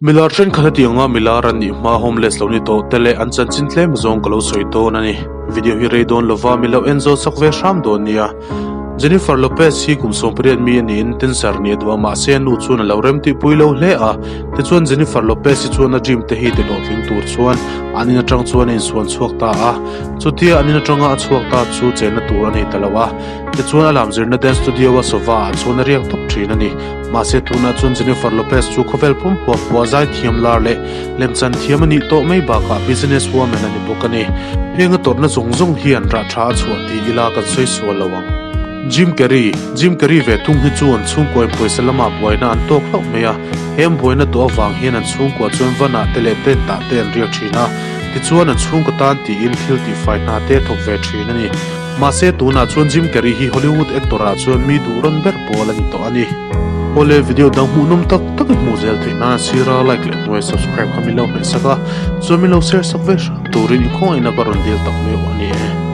Milar thenkhat hetianga milar an nih hma homeless lo ni tawh te leh an chanchin tlem zawng ka lo sawi dawn a ni. Video hi rei dawn lova mi lo en zawt sak ve hram dawn nia. Jennifer Lopez hi kum 18 mi a niin dancer nih a duh a mahse a nu chuan a lo remtihpui lo hle a. Tichuan Jennifer Lopez hi chuan a dream te hi tihlawhtling tur chuan an in atang chuan a insuan chhuak ta a. Chutia an in atanga a chhuak ta chu chenna tur a nei ta lo a. Tichuan a lam zirna dance studio a sofa ah chuan a riak tawp thin a ni. Mahse tunah chuan Jennifer Lopez chu khawvel pum huap pawha zaithiam lar leh lemchan thiam a nih tawh mai bakah business woman a ni bawk a ni. Heng a tawrhna zawng zawng hian rah tha a chhuah ti ila kan sawi sual lo ang. Jim Carrey, Jim Carrey ve thung hi chu an chhungkua in pawisa lamah buaina an tawk hlauh mai a, he an buaina tawh avang hian an chhungkua chuan vanah te leh tent ah te an riak thin a, tichuan an chhungkaw tan tiin thil tihfai hna te a thawk ve thin a ni. Mahse tunah chuan Jim Carrey hi Hollywood actor ah chuan mi duh rawn ber pawl a ni tawh a ni. Awle video dang hmuhnawm tak tak i hmuh zel theih nan a sira like leh hnuai subscribe kha min lo hmeh sak a, chuan min lo share sak ve hram turin i khawngaihna ka rawn dil tak meuh a ni e.